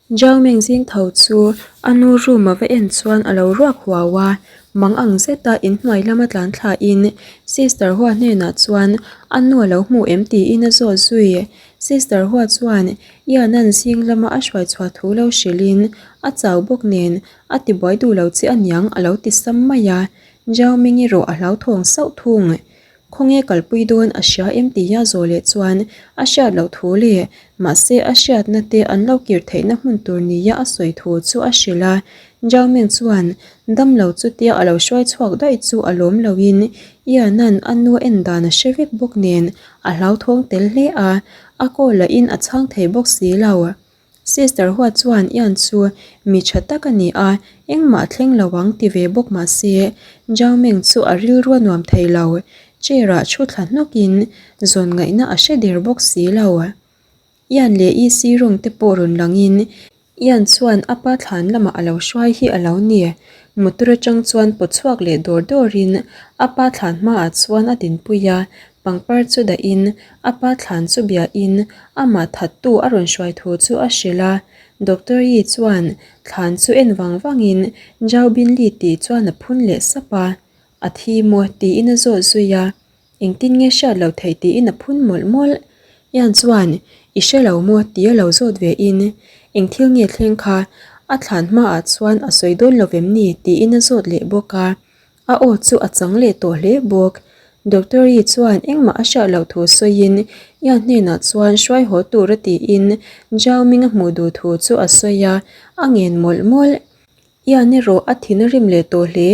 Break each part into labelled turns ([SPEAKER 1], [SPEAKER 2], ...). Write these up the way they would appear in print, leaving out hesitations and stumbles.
[SPEAKER 1] Zhao Meng zing tho chu a nu room a va en chuan a lo ruak huau a, mang ang zeta inhnuai lama tlan thlain Sister Hua hnenah chuan a nu a lo hmu em tiin a zawt zui. Sister Hua chuan Ian-a'n zing lama a hruai chhuah thu lo hrilhin a chau bawk nen a tibuai duh lo che aniang a lo ti sam mai a, Zhao Meng erawh a hlauthawng sauh thung. Khawnge kalpui dawn a hria em tia zawh leh chuan a hriat loh thu leh mahse a hriatna te an lo kir theihna hmun tur nia a sawi thu chu a hrilh a. Zhao Meng chuan damlo chutia a lo hruai chhuak daih chu a lawm loin Ian-a'n a nu en dan a hre vek bawk nen a hlauthawng tel hle a, a call lahin a chhang thei bawk si lo. Sister Hua chuan Ian chu mi tha tak a ni a, engmah a thleng lo ang ti ve bawk mah se, Zhao Meng chu a rilru a nuam thei lo. Chair ah thu thla hnawkin zawn ngaihna a hre der bawk si lo. Ian leh EC rawng te pawh rawn langin Ian chuan a pa thlan lamah a lo hruai hi a lo ni. Motor atang chuan pawt chhuak leh dawr dawrin a pa thlan hmaah chuan a dinpui a, pangpar chu dahin a pa thlan chu biain amah thattu a rawn hruai thu chu a hrilh a. Doctor Yi chuan thlan chu en vang vangin Zhao Binli tih chuan a phun leh sap a, A thi maw? tiin a zawt zui a. Engtin nge hriat loh theih tiin a phun mawlh mawlh. Ian chuan, I hre lo maw? tia lo zawt ve in, Eng thil nge thleng kha? A thlan hmaah chuan a sawi dawn lo vem ni? tiin a zawt leh bawk a. A aw chu a chang leh tawh hle bawk. Doctor Yi chuan engmah a hriat loh thu sawiin Ian hnenah chuan hruai haw tur a tiin Zhao Ming a hmuh duh thu chu a sawi a, a ngen mawlh mawlh. Ian erawh a thin a rim leh tawh hle.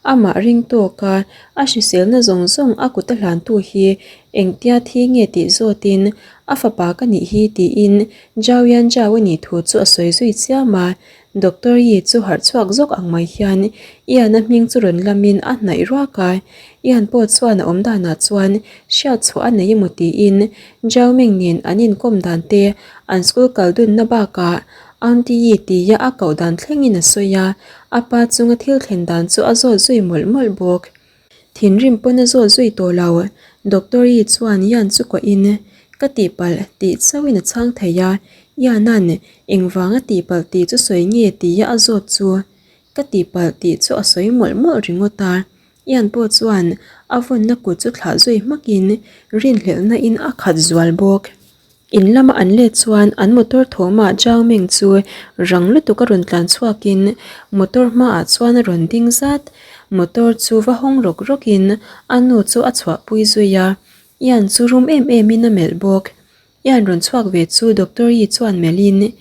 [SPEAKER 1] Amah ring tawk a, a hriselna zawng zawng a kut a hlantu hi engtia thi nge tih zawtin a fapa ka nih hi tiin Zhao Yan Zhao a nih thu chu a sawi zui chiam a. Doctor Yi chu harh chhuak zawk ang mai hian Ian a hming chu rawn lamin a hnaih ruak a. Ian pawh chuan a awm danah chuan hriat chhuah a nei emaw tiin Zhao Ming nen an inkawm dan te an school kal dunna bakah Aunty Yi tia a koh dan thlengin a sawi a, a pa chunga thil thlen dan chu a zawt zui mawlh mawlh bawk. Thinrim pawn a zawt zui tawh lo. Doctor Yi chuan Yan chu kohin, Ka tihpalh tih chauhin a chhang thei a, Yan-a'n engvanga tihpalh tih chu sawi nge tia a zawt chu ka tihpalh tih chu a sawi mawlh mawlh ringawt a. Yan pawh chuan a vawnna kut chu thlah zui hmakin rinhlelhna in a khat zual bawk. In lama an let chuan an motor thawmah Zhao Meng chu rang lutuk a rawn tlan chhuakin motor hmaah chuan a rawn ding zat. Motor chu va hawng rawk rawkin a nu chu a chhuahpui zui a, Ian chu rum em emin a melh bawk. Ian rawn chhuak ve chu Doctor Yi chuan melhin,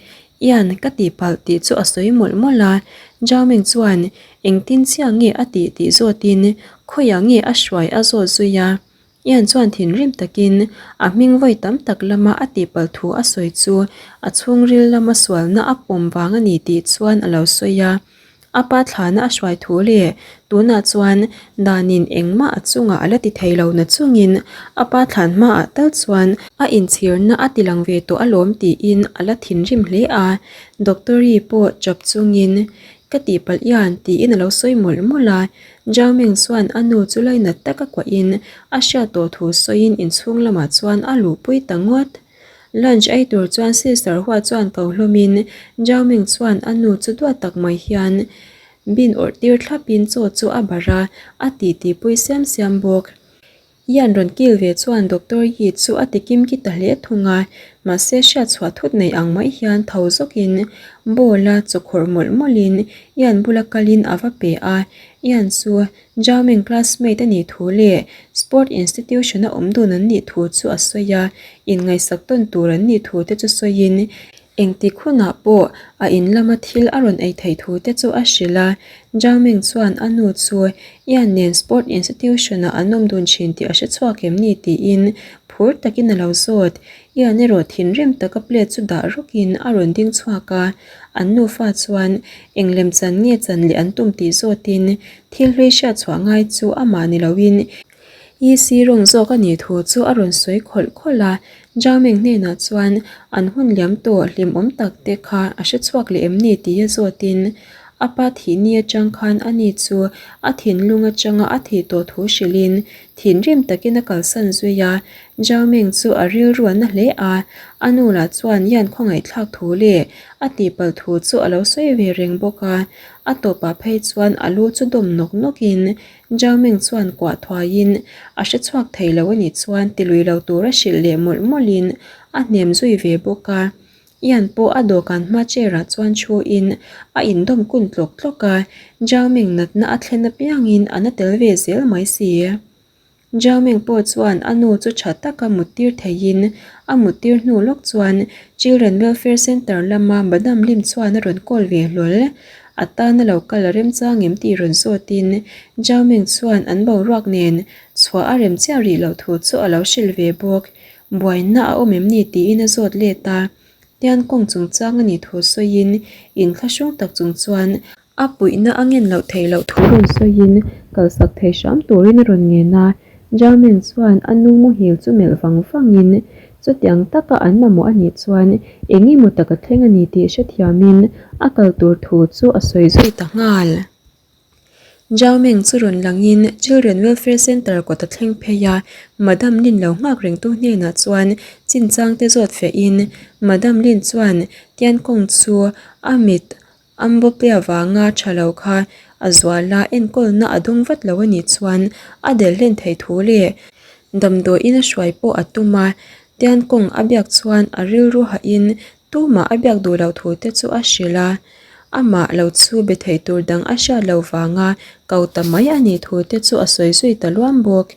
[SPEAKER 1] Ian, ka tihpalh tih chu a sawi mawlh mawlh a. Zhao Meng chuan engtin chiah nge a tih tih zawtin khawiah nge a hruai a zawt zui a. Ian chuan thinrim takin a hming vawi tam tak lama a tihpalh thu a sawi chu a chhungril lama sualna a pawm vang a ni tih chuan a lo sawi a. A pa thlana a hruai thu leh tunah chuan danin engmah a chungah a la ti thei lo na chungin a pa thlan hmaah tal chuan a inchhirna a ti lang ve tawh alawm tiin a la thinrim hle a. Doctor-i pawh chawp chungin ka tihpalh Ian tiin a lo sawi mawlh mawlh a. Zhao Ming chuan a nu chu lainat taka kuahin a hriat tawh thu sawiin inchhung lamah chuan a luhpui ta ngawt. Lunch ei tur chuan Sister Hua chuan ko hlawmin Zhao Ming chuan a nu chu duat tak mai hian bin awrh tir thlapin chaw chu a barh a, a titi pui siam siam bawk. Ian rawn kil ve chuan Doctor Yi chu a ti kim ki ta hle thung a, mahse hriat chhuah thut nei ang mai hian tho zawkin bowl a chaw khawrh mawlh mawlhin Ian bula kalin a va pe a, Ian chu Zhao Ming classmate a nih thu leh sport institution a awm dun an nih thu chu a sawi a, inngaihsak tawn tur an nih thu te chu sawiin Engtik hunah pawh a in lama thil a rawn ei theih thu te chu a hrilh a, Zhao Ming chuan a nu chu Ian nen sport institution-ah an awm dun thin tih a hre chhuak em ni tiin phur takin a lo zawt. Ian erawh thinrim taka plate chu dah rawkin a rawn ding chhuak a, an nufa chuan eng lem chan nge chan leh an tum tih zawtin thil hlui hriat chhuah ngai chu amah ni loin EC rawng zawk a nih thu chu a rawn sawi khawlh khawlh a, Zhao Ming hnenah chuan an hun liam tawh hlimawm tak te kha a hre chhuak leh em ni tih a zawtin. A pa thih ni atang khan ani chu a thinlung atanga a thih tawh thu hrilhin thinrim takin a kalsan zui a. Zhao Meng chu a rilru a na hle a, a nu lah chuan Yan khawngaihthlak thu leh a tihpalh thu chu a lo sawi ve reng bawk a. A tawpah phei chuan a lu chu dawm nawk nawkin Zhao Meng chuan kuah thuaiin a hre chhuak thei lo a nih chuan tilui lo tura hrilh leh mawlh mawlhin a hnem zui ve bawk a. Ian pawh a dawhkan hma chair ah chuan thu in a indawm kun tlawk tlawk a, Zhao Meng natna a thlen apiangin a na tel ve zel mai si. Zhao Meng pawh chuan a nu chu tha taka muttir theiin a muttir hnu lawk chuan Children Welfare Centre lama Madam Lim chuan a rawn call ve hlawl. A tana lo kal a remchang em tih rawn zawtin Zhao Meng chuan an boruak nen chhuah a rem chiah rih loh thu chu a lo hrilh ve bawk. Buaina a awm em ni tiin a zawt let a, Tian kawng chungchang a nih thu sawiin inthlahrung tak chung chuan a puihna a ngen loh theih loh thu rawn sawiin kalsak thei hram turin a rawn ngen a. Jermaine chuan a nu muhil chu melh vang vangin chutiang taka an mamawh a nih chuan eng emaw tak a thleng a ni tih hrethiamin a kal tur thu chu a sawi zui ta nghal. Zhao Meng chu rawn langin Children Welfare Centre kawt a thleng phei a, Madam Lin lo nghak rengtu hnenah chuan chinchang te zawt fehin Madam Lin chuan Tian Kong chu a mit Ambopia vanga tha lo kha a zual a, enkawlna a dawng vat lo a nih chuan a del hlen thei thu leh damdawiin a hruai pawh a tum a, Tian Kong a biak chuan a rilru hahin Tumah a biak duh loh thu te chu a hrilh a, amah lo chu be thei tur dang a hriat lo vanga ko ta mai a nih thu te chu a sawi zui ta luam bawk.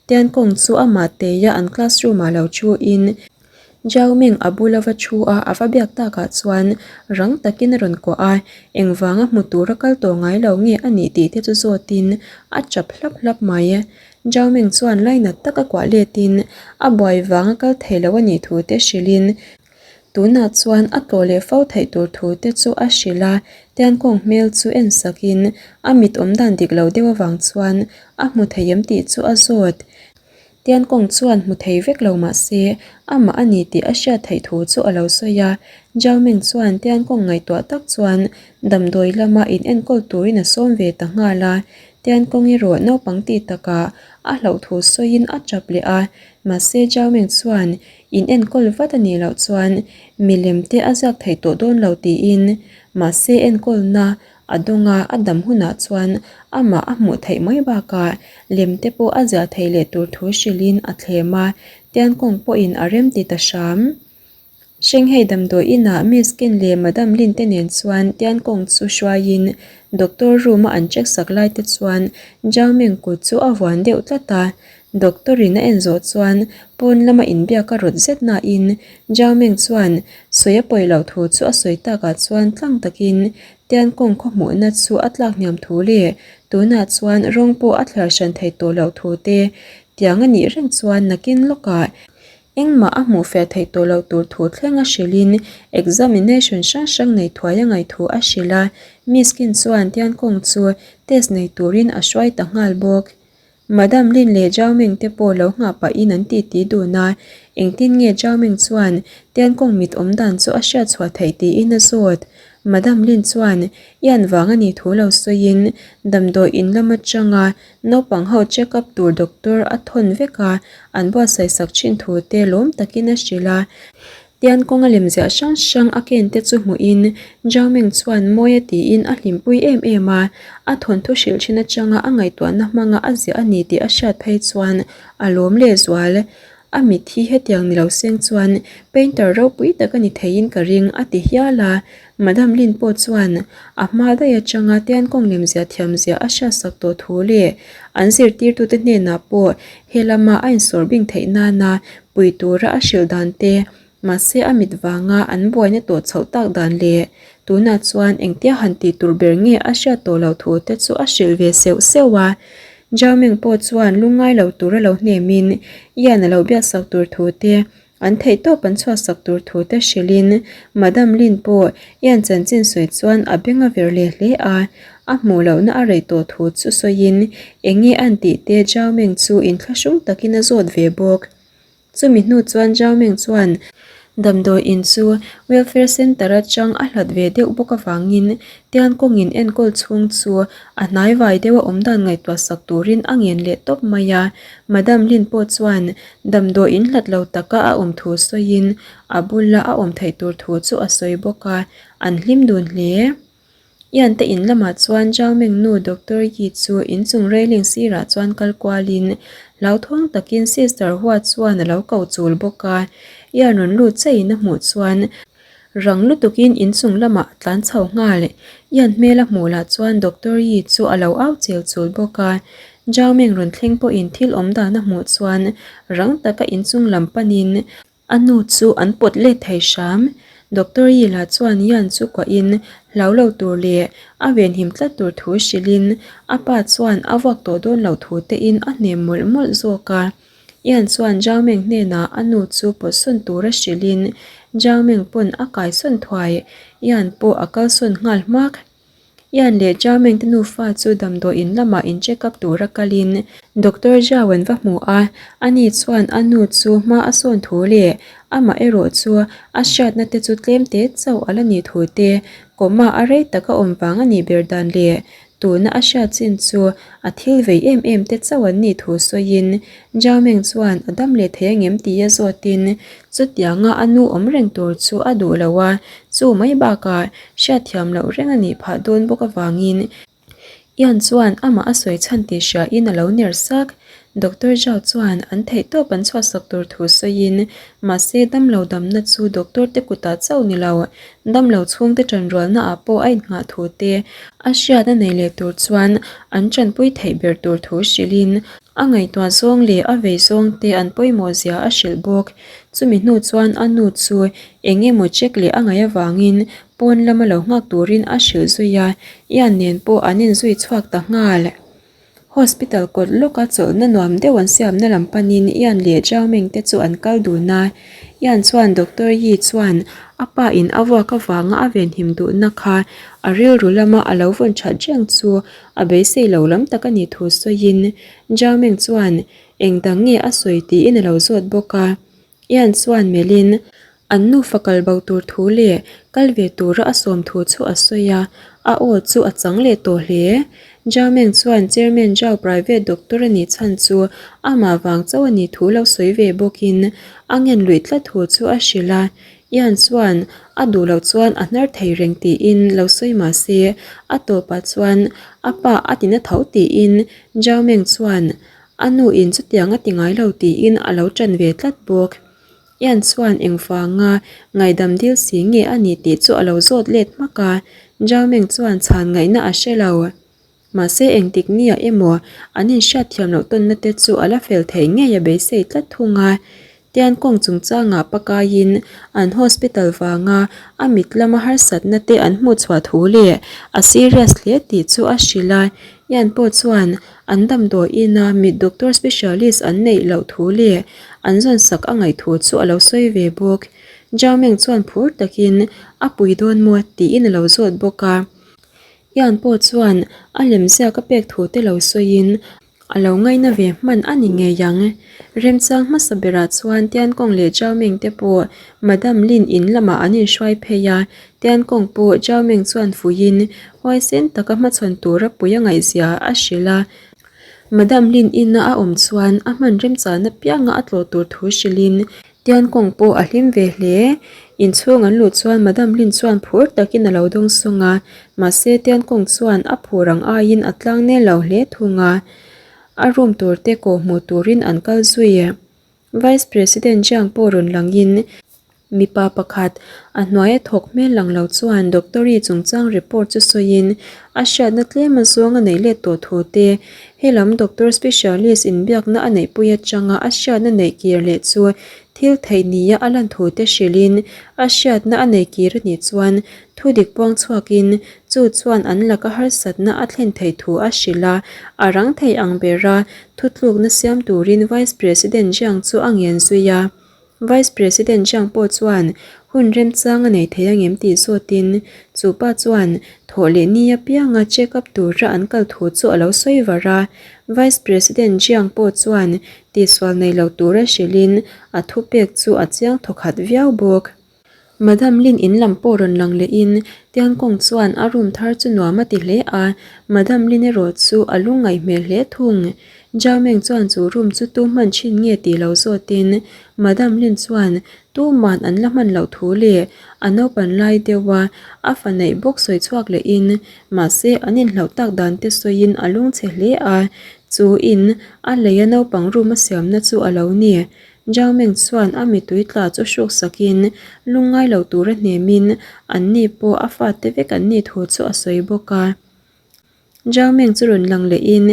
[SPEAKER 1] Tiankawng chu amah teia an classroom ah lo thu in Zhao Ming a bula va thu a, a va biak takah chuan rang takin a rawn kuah a, engvanga hmu tura kal tawh ngai lo nge a nih tih te chu zawtin a chap hlap hlap mai. Zhao Ming chuan lainat taka kuah letin a buai vanga kal thei lo a nih thu te hrilhin Tunah chuan a tlawh leh fo theih tur thu te chu a hrilh a, Tiankawng hmel chu en sakin a mit awm dan dik lo deuh avang chuan a hmu thei em tih chu a zawt. Tiankawng chuan hmu thei vek lo mah se amah a ni tih a hriat theih thu chu a lo sawi a, Zhao Ming chuan Tiankawng ngaihtuah tak chuan damdawi lama in enkawl turin a sawm ve ta nghal a, Tiankawng erawh naupang tih takah a hlauh thu sawiin a tap leh a, mahse Zhao Ming chuan In enkawl vat a nih loh chuan milem te a ziak thei tawh dawn lo tiin mahse enkawlna a dawng a, a dam hunah chuan amah a hmuh theih mai bakah lem te pawh a ziah theih leh tur thu hrilhin a thlem a, Tiankawng pawhin a rem ti ta hram. Shanghai damdawi inah Miss Ken leh Madam Lin te nen chuan Tiankawng chu hruaiin doctor room a an check sak lai te chuan Zhao Meng kut chu a vuan deuh tlat a, Doctor in a en zawh chuan pawn lama inbiak a rawt zet nain Zhao Meng chuan sawi a pawi loh thu chu a sawi takah chuan tlang takin Tiankawng khaw hmuhna chu a tlak hniam thu leh tunah chuan rawng pawh a thliar hran thei tawh loh thu te tiang a nih reng chuan nakin lawkah engmah a hmuh fiah theih tawh loh tur thu thleng a hrilhin examination hrang hrang nei thuai a ngaih thu a hrilh a, Miss Kin chuan Tiankawng chu test nei turin a hruai ta nghal bawk. Madam Lin leh Zhao Ming te pawh lo nghah pahin an titi dun a, engtin nge Zhao Ming chuan Tiankawng mit awm dan chu a hriat chhuah theih tiin a zawt. Madam Lin chuan Ian vang a nih thu lo sawiin damdawi in lam atanga naupang ho check up tur doctor a thawn vek a, an buatsaih sak thin thu te lawm takin a hrilh a. Tian kawnga lemziah hrang hrang a ken te chu hmuhin Zhao Ming chuan mawi a tiin a hlimpui em em a, a thawnthu hrilh thin atanga a ngaihtuahna hmanga a ziah a ni tih a hriat phei chuan a lawm lehzual. A mit hi hetiang ni lo seng chuan painter ropui tak a ni theiin ka ring a ti hial a, Madam Lin pawh chuan a hma daih atanga Tian kawng lemziah thiamziah a hriatsak tawh thu leh an zirtirtute hnenah pawh he lama a insawr bing theih nana pui tura a hrilh dan te, mahse a mit vanga an buaina tawh chhoh tak dan leh tunah chuan engtia han tih tur ber nge a hriat tawh loh thu te chu a hrilh ve seuh seuh a. Zhao Ming pawh chuan lungngai lo tura lo hnemin Ian a lo biaksak tur thu te, an theihtawp an chhuahsak tur thu te hrilhin Madam Lin pawh Ian chanchin sawi chuan a beng a ver leh hle a, a hmuh lohna a rei tawh thu chu sawiin eng nge an tih te Zhao Ming chu inthlahrung takin a zawt ve bawk. Chumi hnu chuan Zhao Ming chuan. Damdawi in chu Welfare Centre atang a hlat ve deuh bawk avangin Tian kawngin enkawl chhung chu a hnaivai deuh a awm dan ngaihtuah sak turin a ngen leh tawp mai a. Madam Lin pawh chuan damdawi in hlat lo taka a awm thu sawiin a bula a awm theih tur thu chu a sawi bawk a, an hlim dun hle. Ian te in lamah chuan Zhao Meng nu Doctor Yi chu inchung railing sirah chuan kal kualin hlauthawng takin Sister Hua chuan a lo ko chul bawk a. Ian rawn lut chaiin a hmuh chuan rang lutukin inchung lamah a tlan chho nghal. Ian hmel a hmuh lah chuan Doctor Yi chu a lo au chel chul bawk a. Zhao Meng rawn thleng pawhin thil awm dan a hmuh chuan rang taka inchung lam panin A nu chu an pawt let thei hram. Doctor Yi lah chuan Yan chu kuahin hlau lo tur leh a venhim tlat tur thu hrilhin a pa chuan a vuak tawh dawn loh thu tein a hnem mawlh mawlh zawk a. Yan chuan Zhao Meng hnenah a nu chu pawtsawn tura hrilhin Zhao Meng pawn a kaisawn thuai. Yan pawh a kalsawn nghal hmak. Ian leh Zhao-Meng te nufa chu damdawi in lamah in check up tura kalin Doctor Zhao an va hmu a, ani chuan a nu chu hma a sawn thu leh amah erawh chu a hriatna te chu tlem te chauh a la nih thu te, coma a rei taka awm vang a nih ber dan leh tuna a hriat chin chu a thil vei em em te chauh an nih thu sawiin Zhao-Meng chuan a dam leh thei angem tia zawtin chutianga a nu awm reng tur chu a duh lo a, chu mai bakah Hriatthiam loh reng a nih phah dawn bawk avangin Ian chuan amah a sawi chhan tih hriain a lo ner sak. Doctor Zhao chuan an theihtawp an chhuahsak tur thu sawiin mahse damlo damna chu doctor te kutah chauh ni lo, damlo chhungte ṭanrualna ah pawh a innghah thu te a hriat a nei leh tur chuan an ṭanpui theih ber tur thu hrilhin A ngaihtuah zawng leh a vei zawng te an pawimawh zia a hrilh bawk. Chumi hnu chuan a nu chu eng emaw check leh a ngaih avangin pawn lama lo nghak turin a hrilh zui a, Ian nen pawh an inzui chhuak ta nghal. Hospital kawt lawka chawlhna nuam deuh an siamna lam panin Ian leh Zhao Meng te chu an kal dun a. Ian chuan Doctor Yi chuan a pa in a vuak avanga a venhim duhna kha a rilru lama a lo vawn that reng chu A beisei lo lam tak a nih thu sawiin Zhao Meng chuan eng dang nge a sawi tiin a lo zawt bawk a. Ian chuan melhin an nufa kal bo tur thu leh kal ve tura a sawm thu chu a sawi a, a aw chu a chang leh tawh hle. Zhao Meng chuan Chairman Zhao private doctor a nih chhan chu amah vang chauh a nih thu lo sawi ve bawkin a ngen luih tlat thu chu a hrilh a. Ian chuan a duh loh chuan a hnar thei reng tiin lo sawi mah se, a tawpah chuan a pa a ti na tho tiin Zhao Meng chuan a nu in chutiang a ti ngai lo tiin a lo ṭan ve tlat bawk. Ian chuan engvanga ngaihdam dil si nge a ni tih chu a lo zawt let hmak a, Zhao Meng chuan chhan ngaihna a hre lo. Mahse engtik nia emaw an inhriatthiam loh tawnna te chu a la fel thei ngei a beisei tlat thung a. Tian kawng chungchangah pakaiin an hospital vanga a mit lama harsatna te an hmuhchhuah thu leh a serious hle tih chu a hrilh a. Ian pawh chuan an damdawiin a mit doctor specialist an neih loh thu leh an zawnsak a ngaih thu chu a lo sawi ve bawk. Zhao Meng chuan phur takin a pui dawn maw tiin a lo zawt bawk a. Ian pawh chuan a lemziak a pek thu te lo sawiin a lo ngaina ve hman a ni ngei ang. Remchang hmasa berah chuan Tiankawng leh Zhao Meng te pawh Madam Lin in lamah an inhruai phei a, Tiankawng pawh Zhao Meng chuan fuiin huaisen taka hmachhawn tura pui a ngaihzia a hrilh a. Madam Lin ina a awm chuan a hman remchana pianga a tlawh tur thu hrilhin Tiankawng pawh a hlim ve hle. Inchhung an luh chuan Madam Lin chuan phur takin a lo dawng sawng a, mahse Tiankawng chuan a phur ang aiin a tlang nel lo hle thung a. A room tur te kawh hmuh turin an kal zui. Vice President Jiang pawh rawn langin mipa pakhat a hnuaia thawk hmel lang lo chuan Doctori chungchang report chu sawiin a hriatna tlem azawng a neih let tawh thu te, Helam doctor specialist inbiakna a neihpui atanga a hriatna neih kir leh chu thil theih nia a lan thu te hrilhin a hriatna a nei kir a nih chuan thudik puang chhuakin chu chuan an laka harsatna a thlen theih thu a hrilh a, a rang thei ang bera thutlukna siam turin Vice President Jiang chu a ngen zui a. Vice President Jiang pawh chuan hun remchang a nei thei angem tih zawtin chu pa chuan thawh leh ni apianga check up tura an kal thu chu a lo sawi var a. Vice President Jiang pawh chuan tihsual nei lo tura hrilhin a thupek chu a chiang thawkhat viau bawk. Madam Lin in lam pawh rawn lang lehin Tiankawng chuan a room thar chu nuam a ti hle a, Madam Lin erawh chu a lungngaih hmel hle thung. Zhao Meng chuan chu room chu tu hman thin nge tih lo zawtin Madam Lin chuan tuman an la hman loh thu leh a naupan lai deuha a fa neih bawk sawi chhuak lehin mahse an inhlauh tak dan te sawiin a lungchhe hle a, chu in a leia naupang room a siamna chu a lo ni. Zhao Meng chuan a mitui tla chu hruk sakin lungngai lo tura hnemin anni pawh a fate vek an nih thu chu a sawi bawk a. Zhao Meng chu rawn lang lehin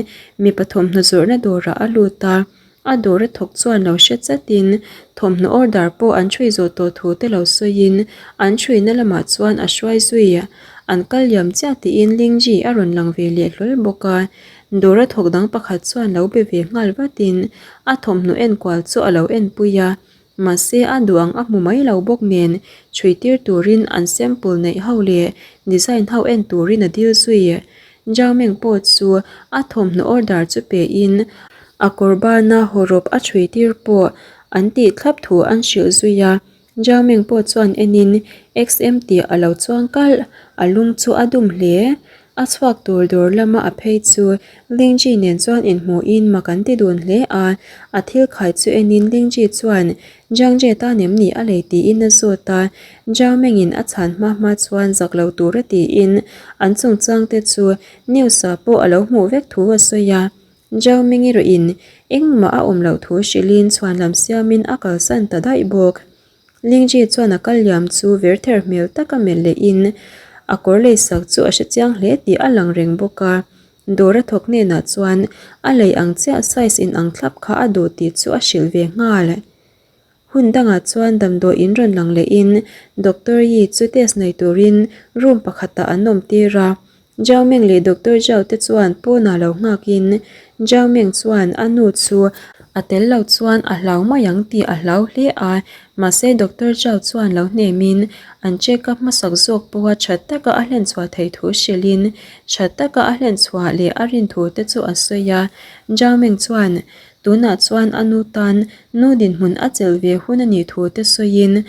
[SPEAKER 1] mipa thawmhnaw zawrhna dawrah a lut a, a dawra thawk chuan lo hre chatin thawmhnaw order pawh an chhui zawh tawh thu te lo sawiin an chhuina lamah chuan a hruai zui. An kal liam chiah tiin Lingji a rawn lang ve leh hlawl bawk a. Dawra thawk dang pakhat chuan lo be ve nghal vatin a thawmhnaw enkual chu a lo enpui a, mahse a duh ang a hmu mai lo bawk nen chhui tir turin an sample neih ho leh design ho en turin a dil zui. Zhao Meng pawh chu a thawmhnaw order chu pe in a kawr bana hawrawp a chhui tir pawh an tih thlap thu an hrilh zui a. Zhao Meng pawh chuan enin XM tih a lo chuang kalh, a lung chu a dum hle. A chhuak tur dawr lama a phei chu Lingji nen chuan inhmuhin mak an ti dun hle a, a thil khai chu enin Lingji chuan Zhang Jie tan em ni a lei tiin a zawt a, Zhao Mengin a chhan hma hma chuan zak lo tura tiin an chungchang te chu news ah pawh a lo hmuh vek thu a sawi a. Zhao Meng erawhin engmah a awm loh thu hrilhin chhuanlam siamin a kalsan ta daih bawk. Lingji chuan a kal liam chu ver ther hmel taka melh lehin a kawr lei sak chu a hre chiang hle tih a lang reng bawk a. Dawr a thawk hnenah chuan a lei ang chiah size in ang thlap kha a duh tih chu a hrilh ve nghal. Hun dangah chuan damdawi in rawn lang lehin Doctor Yi chu test nei turin room pakhatah an awm tir a. Zhao Meng leh Doctor Zhao te chuan pawnah lo nghakin Zhao Meng chuan a nu chu a tel lo chuan a hlau mai ang tih a hlau hle a, mahse Doctor Zhao chuan lo hnemin an check up hmasak zawk pawha tha taka a hlenchhuah theih thu hrilhin tha taka a hlenchhuah leh a rin thu te chu a sawi a. Zhao Meng chuan Tunah chuan a nu tan nu dinhmun a chelh ve hun a nih thu te sawiin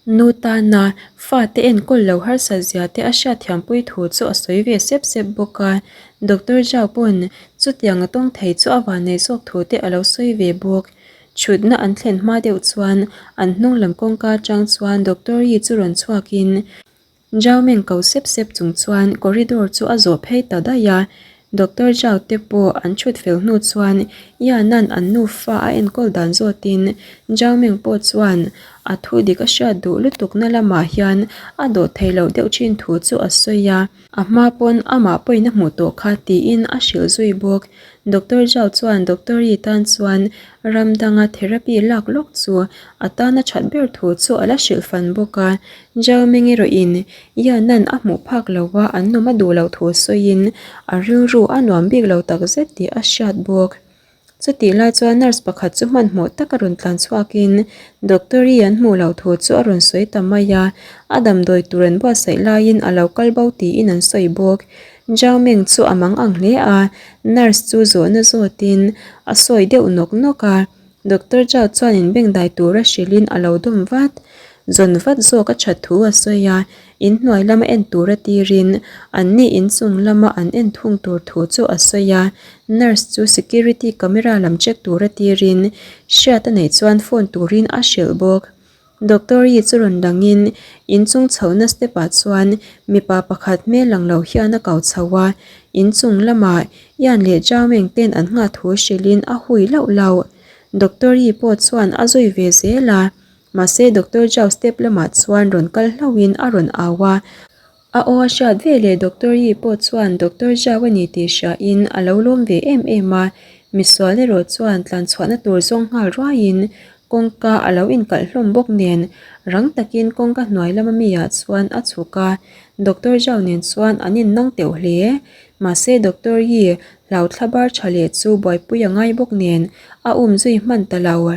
[SPEAKER 1] nu tana fate enkawl lo harsat zia te a hriatthiampui thu chu a sawi ve sep sep bawk a. Doctor Zhao pawn chutiang a tawng thei chu a vannei zawk thu te a lo sawi ve bawk. Chhutna an thlen hma deuh chuan an hnung lam kawngka atang chuan Doctor Yi chu rawn chhuakin Zhao Meng ko sep sep chung chuan corridor chu a zawh phei ta daih a, Doctor Zhao te pawh an chhut fel hnu chuan Yan-a'n an nufa a enkawl dan zawtin Zhao Meng pawh chuan a thu dik a hriat duh lutukna lamah hian a dawh thei loh deuh thin thu chu a sawi a. A hma pawn amah pawhin a hmuh tawh kha tiin a hrilh zui bawk. Doctor Zhao chuan Doctor Yi tan chuan ram danga therapy lak lawk chu a tan a that ber thu chu a la hrilh fan bawk a. Zhao Meng erawhin Yan-a'n a hmuh phak lo a an nawm a duh loh thu sawiin a rilru a nuam bik lo takzet tih a hriat bawk. Chutih lai chuan nurse pakhat chu hmanhmawh taka rawn tlan chhuakin Doctor Yi an hmuh loh thu chu a rawn sawi ta mai a, a damdawi tur an buatsaih laiin a lo kal bo tiin an sawi bawk. Zhao Meng chu a mang ang hle a, nurse chu zawhna zawtin a sawi deuh nawk nawk a, Doctor Zhao chuan inbengdai tura hrilhin a lo dawm vat. Zawn vat zawk a that thu a sawi a, inhnuai lama en tura tirin anni inchung lama an en thung tur thu chu a sawi a, nurse chu security camera lam check tura tirin hriat a neih chuan phone turin a hrilh bawk. Doctor Yi chu rawn dangin inchung chhohna step ah chuan mipa pakhat hmel lang lo hian a kau chho a, inchung lamah Ian leh Zhao Meng ten an nghah thu hrilhin a hui lauh lauh. Doctor Yi pawh chuan a zui ve zel a. Mahse Doctor Zhao step lamah chuan rawn kal hlauhin a rawn au a, a aw a hriat ve leh Doctor Yi pawh chuan Doctor Zhao a ni tih hriain a lo lawm ve em em a, misual erawh chuan tlanchhuahna tur zawng nghal ruaiin kawngka a lo inkalh hlawm bawk nen rang takin kawngka hnuai lama mi ah chuan a chhuk a, Doctor Zhao nen chuan an innang teuh hle. Mahse Doctor Yi hlau thla bar tha leh chu buaipui a ngai bawk nen a umzui hman ta lo.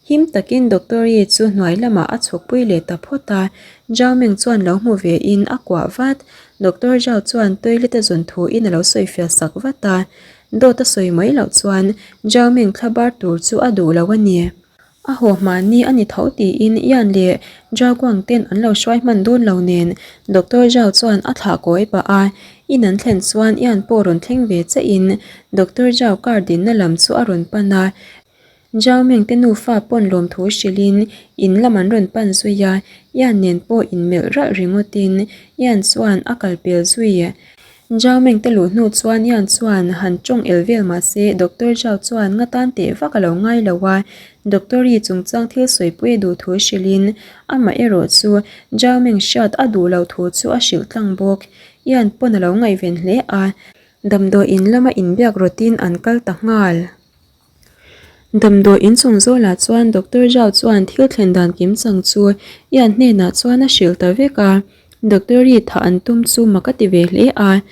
[SPEAKER 1] Him takin Doctor Yi chu hnuai lamah a chhukpui leh ta phawt a, Zhao Meng chuan lo hmu ve in a kuah vat. Doctor Zhao chuan toilet a zawn thu in a lo sawifiah sak vat a. Dawt a sawi mai loh chuan Zhao Ming thla bar tur chu a duh lo a ni. A haw hmahni a ni tho tiin Ian leh Zhao Guang ten an lo hruai hman dawn lo nen Doctor Zhao chuan a thlah kawi pah a. In an thlen chuan Ian pawh rawn thleng ve che in Doctor Zhao car dinna lam chu a rawn pan a. Zhao Ming te nufa pawn lawmthu hrilhin in lam an rawn pan zui a, Ian nen pawh inmelh ralh ringawtin Ian chuan a kal pel zui. Zhao Ming te luh hnu chuan Ian chuan han tawng el vel mah se Doctor Zhao chuan nga tan teh vak a lo ngai lo a, Doctor Yi chungchang thil sawipui a duh thu hrilhin amah erawh chu Zhao Ming hriat a duh loh thu chu a hrilh tlang bawk. Ian pawn a lo ngaihven hle a, damdawiin lama inbiak rawtin an kal ta nghal. Damdawi inchung zawlah chuan Doctor Zhao chuan thil thlen dan kim chang chu Ian hnenah chuan a hrilh ta vek a, Doctor Yi thah an tum chu mak a ti ve hle a.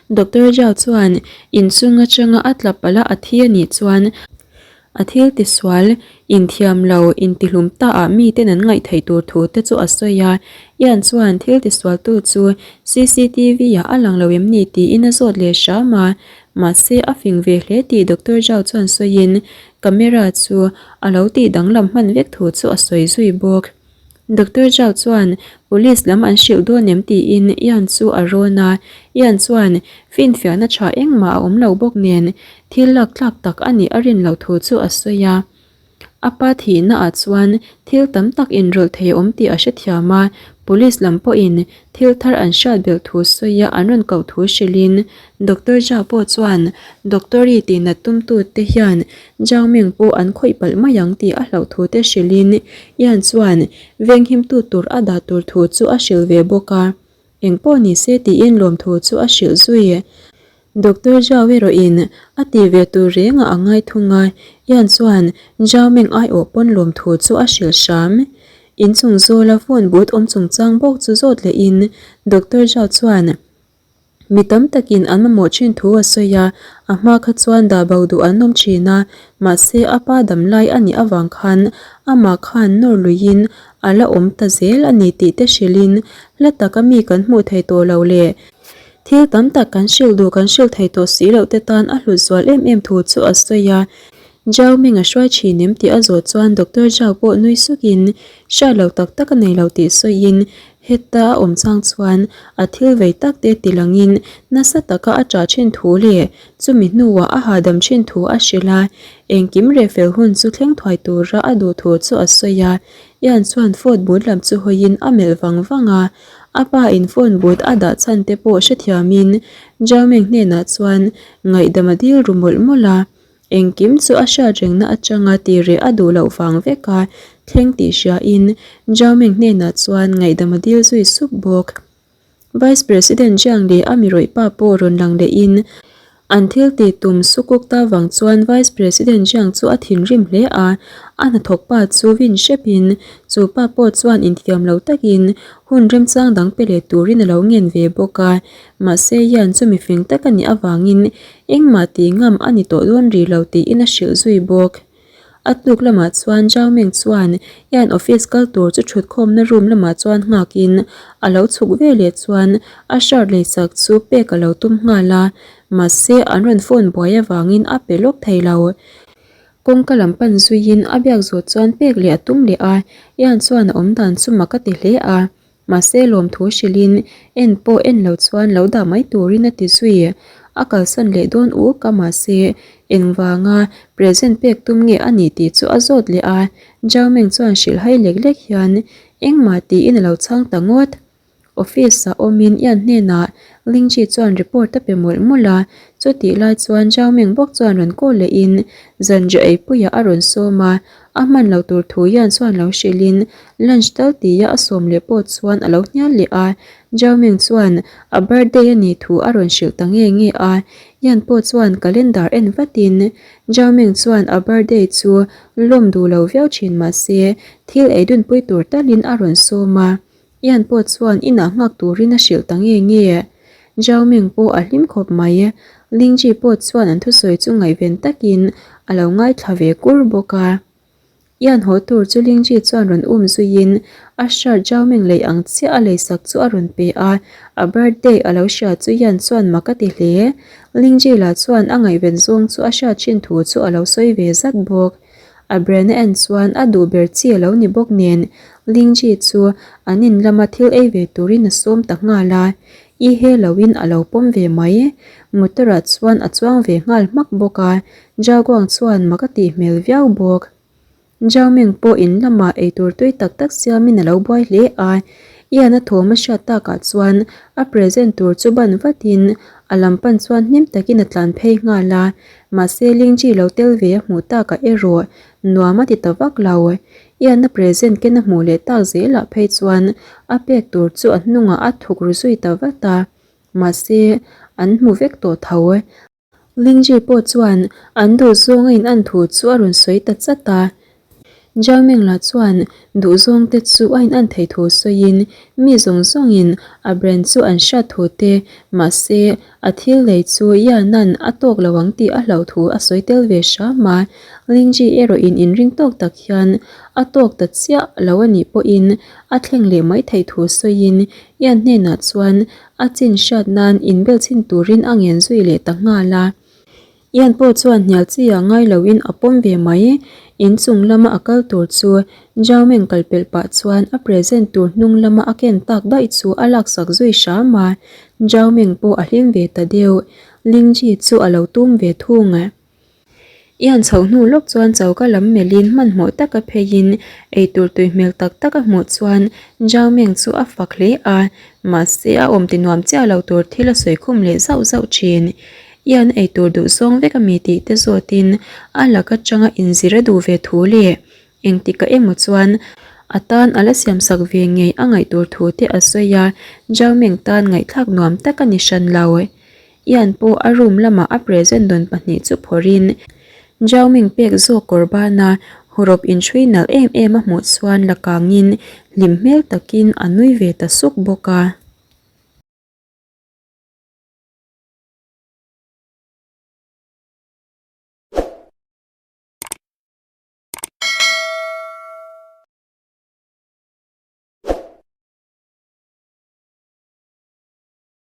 [SPEAKER 1] Doctor Zhao chuan inchung atanga a tla palh a a thi a nih chuan a thil tisual inthiam lo intihlum ta ah miten an ngaih theih tur thu te chu a sawi a. Ian chuan thil tisualtu chu CCTV ah a lang lo em ni tiin a zawt leh hram a. Mahse a fing ve hle tih Doctor Zhao chuan sawiin camera chu a lo tih danglam hman vek thu chu a sawi zui bawk. Doctor Zhao chuan police lam an hrilh dawn em tiin Ian chu a rawn a, Ian chuan finfiahna tha engmah a awm lo bawk nen thil lak tlak tak a nih a rin loh thu chu a sawi a. A pa thihna ah chuan thil tam tak inrawlh thei a awm tih a hrethiam a, police lam pawhin thil thar an hriat belh thu sawia an rawn koh thu hrilhin Doctor Zhao pawh chuan Doctor-i tihnat tumtute hian Zhao Ming pawh an khawih palh mai ang tih a hlauh thu te hrilhin Ian chuan venghimtu tur a dah tur thu chu a hrilh ve bawk a, engpawh ni se tiin lawmthu chu a hrilh zui. Doctor Zhao erawhin a ti ve tur rengah a ngai thung a, Ian chuan Zhao Ming aiawh pawn lawmthu chu a hrilh hram. Inchung zawla phone booth awm chungchang bawk chu zawt lehin Doctor Zhao chuan mi tam takin an mamawh thin thu a sawi a, a hma kha chuan dah bo duh an awm thin a, mahse a pa dam lai a nih avang khan amah khan nawr luiin a la awm ta zel a ni tih te hrilhin hla taka mi kan hmuh thei tawh lo le. Thil tam tak kan hrilh duh kan hrilh thei tawh si loh te tan a hlut zual em em thu chu a sawi a. Zhao Ming a hruai thin em tih a zawh chuan Doctor Zhao pawh nui sukin hriat loh tak tak a nei lo tih sawiin heta a awm chang chuan a thil vei tak te ti langin nasa taka a ṭah thin thu leh chumi hnuah a hahdam thin thu a hrilh a. Engkim reh fel hun chu thleng thuai tura a duh thu chu a sawi a. Ian chuan phone bul lam chu hawiin a melh vang vang a. A pa in phone booth a dah chhan te pawh hrethiamin Zhao Ming hnenah chuan ngaihdam a dil ru mawlh mawlh a, engkim chu a hriat rengna atanga ti reh a duh loh vang vek a thleng tih hriain Zhao Ming hnenah chuan ngaihdam a dil zui sup bawk. Vice President Jiang leh a mi rawih pa pawh rawn lang lehin An thil tih tum sukuk ta vang chuan Vice President Jiang chu a thinrim hle a, a hnathawk pa chu vin hrepin chu pa pawh chuan inthiam lo takin hun remchang dang pe leh turin a lo ngen ve bawk a. Mahse Yan chu mifing tak a nih avangin engmah tih ngam a ni tawh dawn rih lo tiin a hrilh zui bawk. A tluk lamah chuan Zhao Ming chuan Ian office kal tur chu thutkhawmna room lamah chuan nghakin a lo chhuk ve leh chuan a shirt leisak chu pek a lo tum nghal a, mahse an rawn phone buai avangin a pe lawk thei lo. Kawngka lam pan zuiin a biak zawh chuan pek leh a tum leh a, Ian chuan a awmdan chu mak a ti hle a. Mahse lawmthu hrilhin en pawh en lo chuan lo dah mai turin a ti zui. A kalsan leh dawn uk a mahse engvanga present pek tum nge a nih tih chu a zawt leh a. Zhao Ming chuan hrilh hai lek lek hian engmah tiin a lo chhang ta ngawt. Office ah awmin Ian hnenah Lingji chuan report a pe mawlh mawlh a. Chutih lai chuan Zhao Ming bawk chuan rawn call lehin zanriah eipuiah a rawn sawm a. A hman lo tur thu hian chuan lo hrilhin lunch tal tia a sawm leh pawh chuan a lo hnial leh a. Zhao Ming chuan a birthday a nih thu a rawn hrilh ta nge nge a. Yan pawh chuan calendar en vatin Zhao Ming chuan a birthday chu lawm duh lo viau thin mah se thil ei dunpui tur talin a rawn sawm a. Ian pawh chuan inah nghak turin a hrilh ta nge nge. Zhao Ming pawh a hlim khawp mai. Lingji pawh chuan an thusawi chu ngaihven takin a lo ngaithla ve kur bawk a. Ian haw tur chu Lingji chuan rawn um zuiin a shirt Zhao Meng lei ang chiah a leisak chu a rawn pe a, a birthday a lo hria chu Ian chuan mak a ti hle. Lingji lah chuan a ngaihven zawng chu a hriat thin thu chu a lo sawi ve zat bawk. A brand a en chuan a duh ber chi a lo ni bawk nen Lingji chu an in lama thil ei ve turin a sawm ta nghal a, i he loin a lo pawm ve mai. Motor ah chuan a chuang ve nghal hmak bawk a, Jaguang chuan mak a tih hmel viau bawk. Zhao Meng pawh in lamah eitur tui tak tak siamin a lo buai hle a, Ian a thawm a hriat takah chuan a present tur chu ban vatin a lam pan chuan hlim takin a tlan phei nghal a, mahse Lingji lo tel ve a hmuh takah erawh nuam a ti ta vak lo. Ian a present ken a hmuh leh tak zelah phei chuan a pek tur chu a hnungah a thuk ru zui ta vat a, mahse an hmu vek tawh tho. Lingji pawh chuan an duhzawng a in-an thu chu a rawn sawi ta chat a. Zhao Meng lah chuan duhzawng te chu a in-an thei thu sawiin mi zawng zawngin a brand chu an hriat thu te, mahse a thil lei chu Yan-a'n a tawk lo ang tih a hlauh thu a sawi tel ve hram a. Lingji erawh in inring tawk tak hian a tawk ta chiah lo a nih pawhin a thleng leh mai theih thu sawiin Yan hnenah chuan A chin hriat nan inbel chhin turin a ngen zui leh ta nghal a. Ian pawh chuan hnial chi ah ngai loin a pawm ve mai. Inchung lama a kal tur chu Zhao Meng kal pelh pah chuan a present tur hnung lama a ken tak daih chu a laksak zui hram a. Zhao Meng pawh a hlim ve ta deuh. Lingji chu a lo tum ve thung. I han chhoh hnu lawk chuan choka lam melhin hmanhmawh taka pheiin eitur tui hmel tak tak a hmuh chuan Zhao Meng chu a fak hle a, mahse a awm ti nuam chiah lo tur thil a sawi khum leh zauh zauh thin. I an eitur duh zawng vek a mi tih te zawtin a lak atanga inzir a duh ve thu leh engtikah emaw chuan a tan a la siamsak ve ngei a ngaih tur thu te a sawi a, Zhao Meng tan ngaihthlak nuam tak a ni hran lo. Ian pawh a room lamah a present dawn pahnih chu phawrhin Zhao Ming pek zawk kawr bana hurawp inhrui nalh em em a hmuh chuan la kangin hlim hmel takin a nui ve ta suk bawk a.